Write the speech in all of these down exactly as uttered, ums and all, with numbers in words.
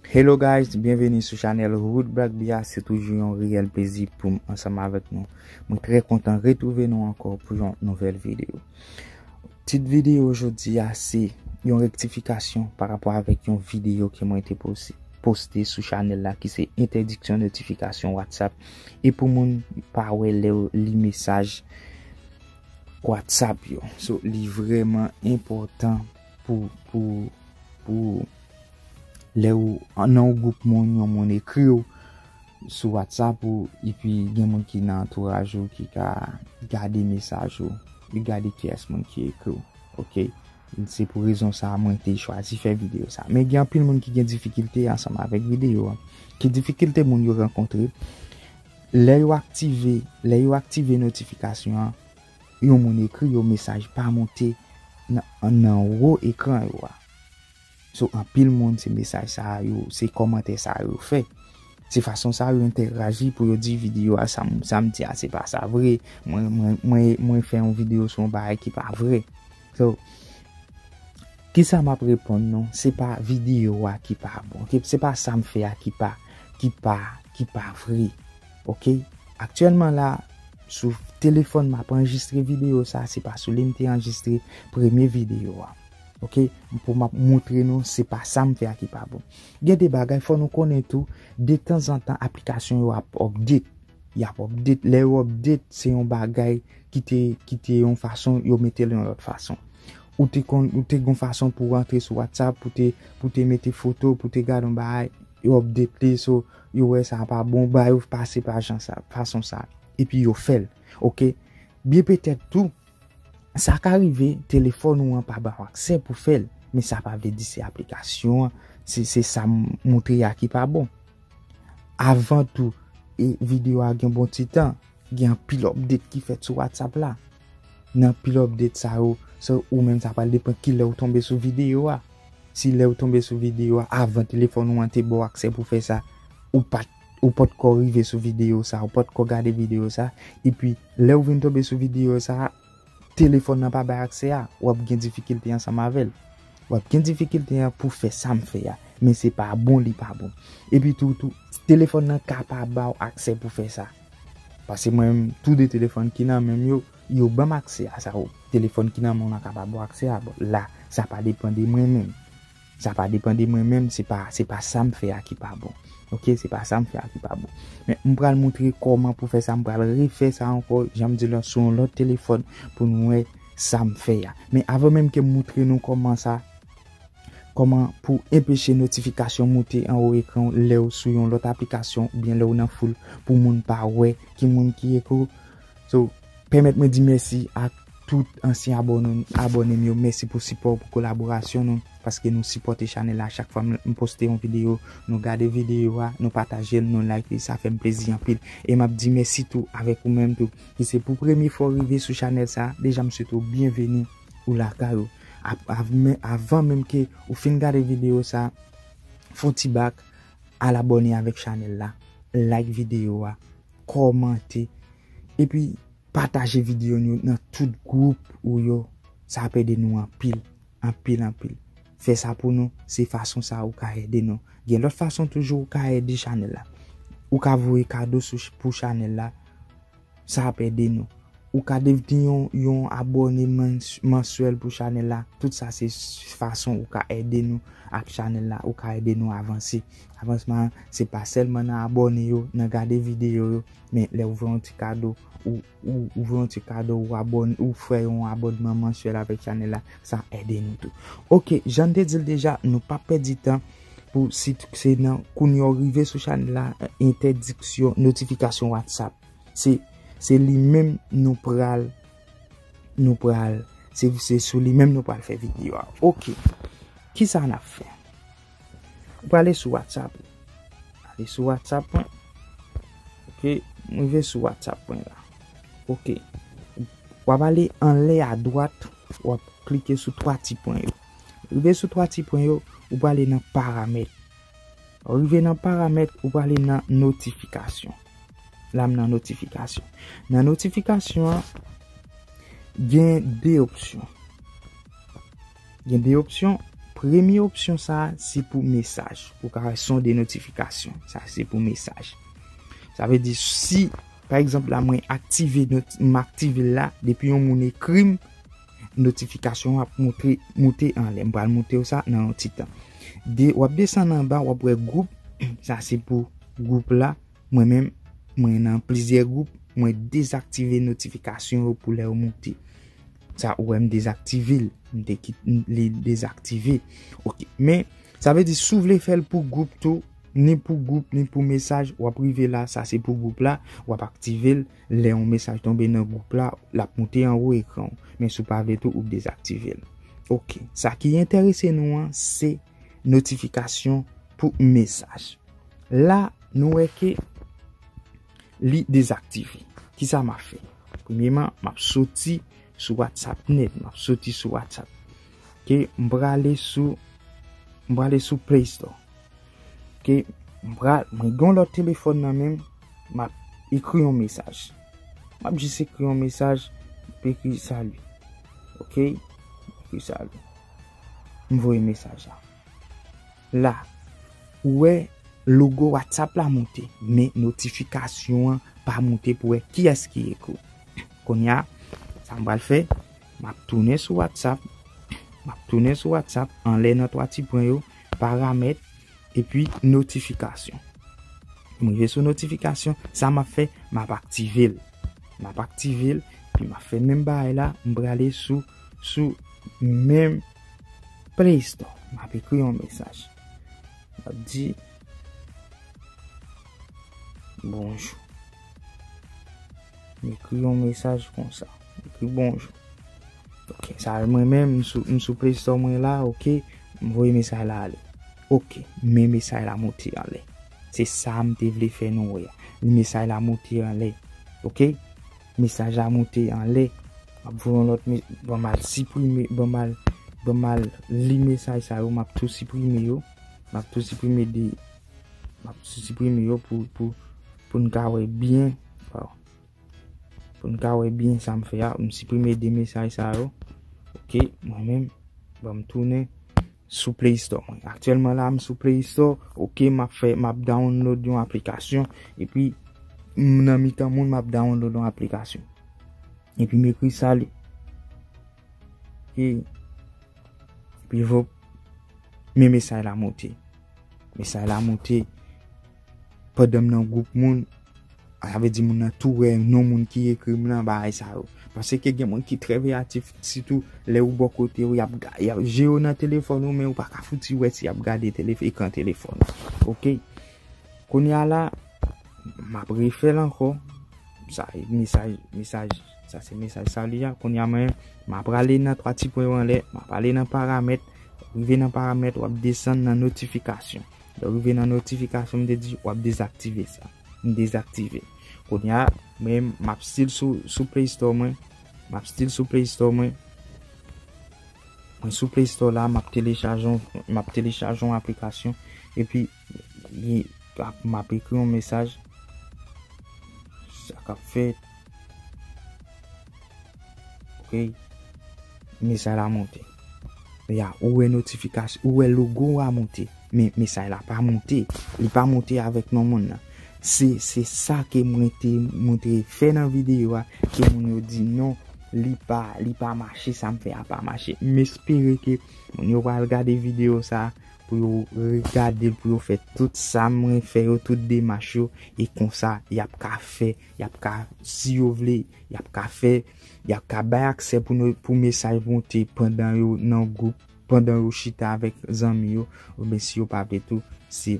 Hello guys, byenveni sou chanèl Root Black Bia. Se toujou yon reyèl plezi pou m ansanm avèk nou. Mwen trè kontan retwouve nou ankò pou yon nouvèl videyo. Tit videyo jodi a se yon rektifikasyon pa rapò avèk yon videyo ke mwen te poste, poste sou chanèl la ki se entèdiksyon notifikasyon WhatsApp. E pou moun pa wè lè yo li mesaj WhatsApp yo. So, li vrèman enpòtan pou, pou, pou lè ou nan yon gwoup moun, yon moun ekri w sou WhatsApp ou, epi gen moun ki nan antouraj ou ki ka gade mesaj ou, li gade kiyès moun ki ekri w. Oke? Se pou rezon sa a mwen te chwazi fè videyo sa. Men gen anpil moun ki gen difikilte ansanm avèk videyo an. Ki difikilte moun yo rankontre? Lè yo aktive, lè yo aktive notifikasyon an, yon moun ekri yo mesaj pa monte nan, nan wo ekran yo a. So, anpil moun se mesaj sa a yo, se kòmantè sa a yo fè. Se fason sa a yo entèraji pou yo di videyo a sa m, sa m di a se pa sa vre. Mwen, mwen, mwen, mwen fè yon videyo sou yon bagay ki pa vre. So, kisa m ap reponn nou? Se pa videyo a ki pa bon. Oke? Se pa sa m fè a ki pa, ki pa, ki pa vre. Oke? Aktyèlman la, sou telefòn m ap anrejistre videyo sa, se pa sou li m te anrejistre premye videyo a. Oke? Pou m ap montre nou, se pa sa m fè a ki pa bon. Gen de bagay, fò nou konnen tou, detanzantan aplikasyon yo ap update. Y ap update. Lè yo update, se yon bagay ki te, ki te yon fason, yo mete l yon lòt fason. Ou te konn, ou te gon fason pou w antre sou WhatsApp, pou te, pou te mete foto, pou te gade yon bagay, yo update li, so, yo wè sa pa bon, ba yo pase pa jan sa, fason sa. Epi yo fè l. Oke? Byen petèt tou, sa ka rive, telefòn ou an pa ba w aksè pou fè l, men sa pa vle di se aplikasyon an, se, se sa m montre a ki pa bon. Avan tou, e videyo a gen bon ti tan, gen anpil update ki fèt sou WhatsApp la. Nan anpil update sa yo, se ou menm sa pral depann kilè ou tonbe sou videyo a. Si lè ou tonbe sou videyo a, avan telefòn ou an te ba w aksè pou fè sa, ou pa t, ou pa t ko rive sou videyo sa, ou pa t ko gade videyo sa, epi lè ou vin tonbe sou videyo sa, telefòn nan pa bay aksè a, w ap gen difikilte ansanm avè l. W ap gen difikilte an pou fè sa m fè a, men se pa bon, li pa bon. Epi tou, tou, telefòn nan ka pa ba w aksè pou fè sa. Paske mwen menm, tou de telefòn ki nan men m yo, yo ban m aksè a sa yo. Telefòn ki nan men w lan ka pa ba w aksè a. Bon, la, sa pa depann de mwen menm. Sa pa depann de mwen menm, se pa, se pa sa m fè a ki pa bon. Oke, se pa sa m fè a ki pa bon. Men m pral montre kòman pou fè sa, m pral refè sa ankò, jan m di la, sou yon lòt telefòn pou nou wè sa m fè a. Men avan menm ke m montre nou kòman sa, kòman pou enpeche notifikasyon moute anwo ekran w lè w sou yon lòt aplikasyon oubyen lè w nan foul pou moun pa wè ki moun ki ekri w. So, pèmèt mwen di mèsi ak tout ansyen abòne, abòne m yo. Mèsi pou sipò, pou kolaborasyon nou, paske nou sipòte chanèl la. Chak fwa m, m poste yon videyo, nou gade videyo a, nou pataje l, nou like li, sa fè m plezi anpil. E m ap di mèsi tou avèk ou menm tou, ki se pou premye fwa w rive sou chanèl sa, deja m swete w byenveni ou lakay ou. Ap-, av-, men, avan menm ke ou fin gade videyo sa, fè yon ti bak, al abòne avèk chanèl la, like videyo a, kòmante, epi pataje videyo nou nan tout gwoup ou yo. Sa ap ede nou anpil, anpil, anpil. Fè sa pou nou, se fason sa ou ka ede nou. Gen lòt fason toujou ou ka ede chanèl la. Ou ka voye kado sou ch-, pou chanèl la. Sa ap ede nou. Ou ka devni yon, yon abòne mans-, mansyèl pou chanèl la. Tout sa se s-, fason ou ka ede nou ak chanèl la. Ou ka ede nou avanse. Avansman an, se pa sèlman nan abòne yo, nan gade videyo yo, men lè ou voye yon ti kado, ou, ou, ou voye yon ti kado, ou abòne, ou fè yon abònman mansyèl avèk chanèl la, sa ede nou tou. Oke, jan n te di l deja, nou p ap pèdi tan pou si t-, se nan kounye a w rive sou chanèl la, entèdiksyon notifikasyon WhatsApp. Se, se li menm nou pral, nou pral, se, se sou li menm nou pral fè videyo a. Oke. Kisa n ap fè? Ou prale sou WhatsApp. Ale sou WhatsApp mwen. Oke, m rive sou WhatsApp mwen la. Oke. W ap ale anlè a dwat, w ap klike sou twa ti pwen yo. Rive sou twa ti pwen yo, ou prale nan paramèt. Ou rive nan paramèt, ou prale nan notifikasyon. La m nan notifikasyon. Nan notifikasyon an, gen de opsyon. Gen de opsyon. Premye opsyon sa a, se pou mesaj. Ou ka wè sonde notifikasyon. Sa se pou mesaj. Sa vle di, si, pa egzanp la, mwen aktive not-, m aktive l la, depi yon moun ekri m, notifikasyon an ap montre, moute anlè. M pral montre w sa nan yon ti tan. De, w ap desann anba, w ap wè gwoup. Sa se pou gwoup la. Mwen menm, mwen nan plizyè gwoup, mwen dezaktive notifikasyon yo pou lè yo moute. Sa ou wè m dezaktive l, m te kit li dezaktive. Ok, men sa vle di si w vle fè l pou gwoup tou, ni pou gwoup, ni pou mesaj, w ap rive la, sa se pou gwoup la, w ap aktive l, lè yon mesaj tonbe nan gwoup la, l ap moute anwo ekran w. Men si w pa vle tou, ou dezaktive l. Ok, sa ki enterese nou an, se notifikasyon pou mesaj. La, nou wè ke li dezaktive. Kisa m ap fè? Premyeman, m ap soti sou WhatsApp nèt. M ap soti sou WhatsApp. Ok, m prale sou, m prale sou Play Store. Ok, m pral, mwen gen yon lòt telefòn nan men m, m ap ekri yon mesaj. M ap jis ekri yon mesaj, m ap ekri "Salut". Ok, m ekri "Salut". M voye mesaj la. La, ou wè logo WhatsApp la moute, men notifikasyon an pa moute pou wè kiyès ki ekri w. Kounye a, sa m pral fè, m ap tounen sou WhatsApp, m ap tounen sou WhatsApp, anlè nan twa ti pwen yo, paramèt, epi notifikasyon. M rive sou notifikasyon, sa m ap fè, m ap aktive l. M ap aktive l, epi m ap fè menm bagay la, m prale sou, sou menm Play Store. M ap ekri yon mesaj. M ap di, "Bonjou." M ekri yon mesaj konsa. M ekri, "Bonjou." Ok, sa mwen menm, m sou, m sou Play Store mwen la, ok, m voye mesaj la ale. Ok, men mesaj la moute anlè. Se sa m te vle fè nou wè a. Mesaj la moute anlè. Ok, mesaj la moute anlè. M ap voye yon lòt me-, ban m al siprime, ban m al, ban m al li mesaj sa yo, m ap tou siprime yo. M ap tou siprime de, m ap tou siprime yo pou, pou, pou n ka wè byen. Bon. Pou n ka wè byen sa m fè a, m siprime de mesaj sa yo. Ok, mwen menm, ban m tounen sou Play Store mwen. Aktyèlman la, m sou Play Store. Ok, m ap fè, m ap download yon aplikasyon. Epi, m nan mitan moun, m ap download yon aplikasyon. Epi m ekri "Salut". Ok. Epi vop, men mesaj la moute. Mesaj la moute pandan m nan gwoup moun. Sa vle di moun nan tou wè non moun ki ekri m nan, bagay sa yo. Paske gen moun ki trè veyatif, sitou lè ou bò kote yo, y ap ga-, y ap, je yo nan telefòn ou, men ou pa ka fouti wè si y ap gade telef-, ekran telefòn ou. Ok. Kounye a la, m ap refè l ankò. Sa e mesaj, mesaj, sa se mesaj "Salut" a. Kounye a mwen, m ap prale nan twa ti pwen yo anlè, m ap prale nan paramèt, rive nan paramèt, w ap desann nan notifikasyon. Lè w rive nan notifikasyon, m te di, w ap dezaktive sa. M dezaktive. Kounye a, mwen, m ap still sou, sou Play Store mwen. M ap still sou Play Store mwen. Mwen sou Play Store la, m ap telechaje yon, m ap telechaje yon aplikasyon. Epi, li, ap, m ap ekri yon mesaj. Sa k ap fèt. Ok. Mesaj la monte. Ya, ou wè notifikasyon, ou wè logo a monte. Men mesaj la pa monte. Li pa monte avèk non moun nan. Se, se sa ke mwen te, mwen te fè nan videyo a, ke moun yo di non, li pa, li pa mache, sa m fè a pa mache. M espere ke moun yo pral gade videyo sa, pou yo regade l, pou yo fè tout sa mwen fè yo, tout demach yo, e konsa, y ap ka fè, y ap ka, si yo vle, y ap ka fè, y ap ka bay aksè pou nou, pou mesaj monte pandan yo nan gwoup, pandan yo chita avèk zanmi yo, oubyen si yo pa vle tou, se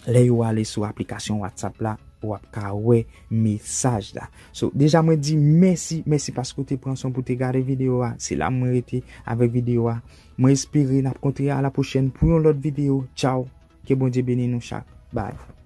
lè yo ale sou aplikasyon WhatsApp la, w ap ka wè mesaj la. So, deja mwen di mèsi, mèsi paske w te pran son pou te gade videyo a. Se la mwen rete avèk videyo a. Mwen espere n ap kontre a la pwochèn pou yon lòt videyo. Tchaw. Ke Bondye beni nou chak. Bye.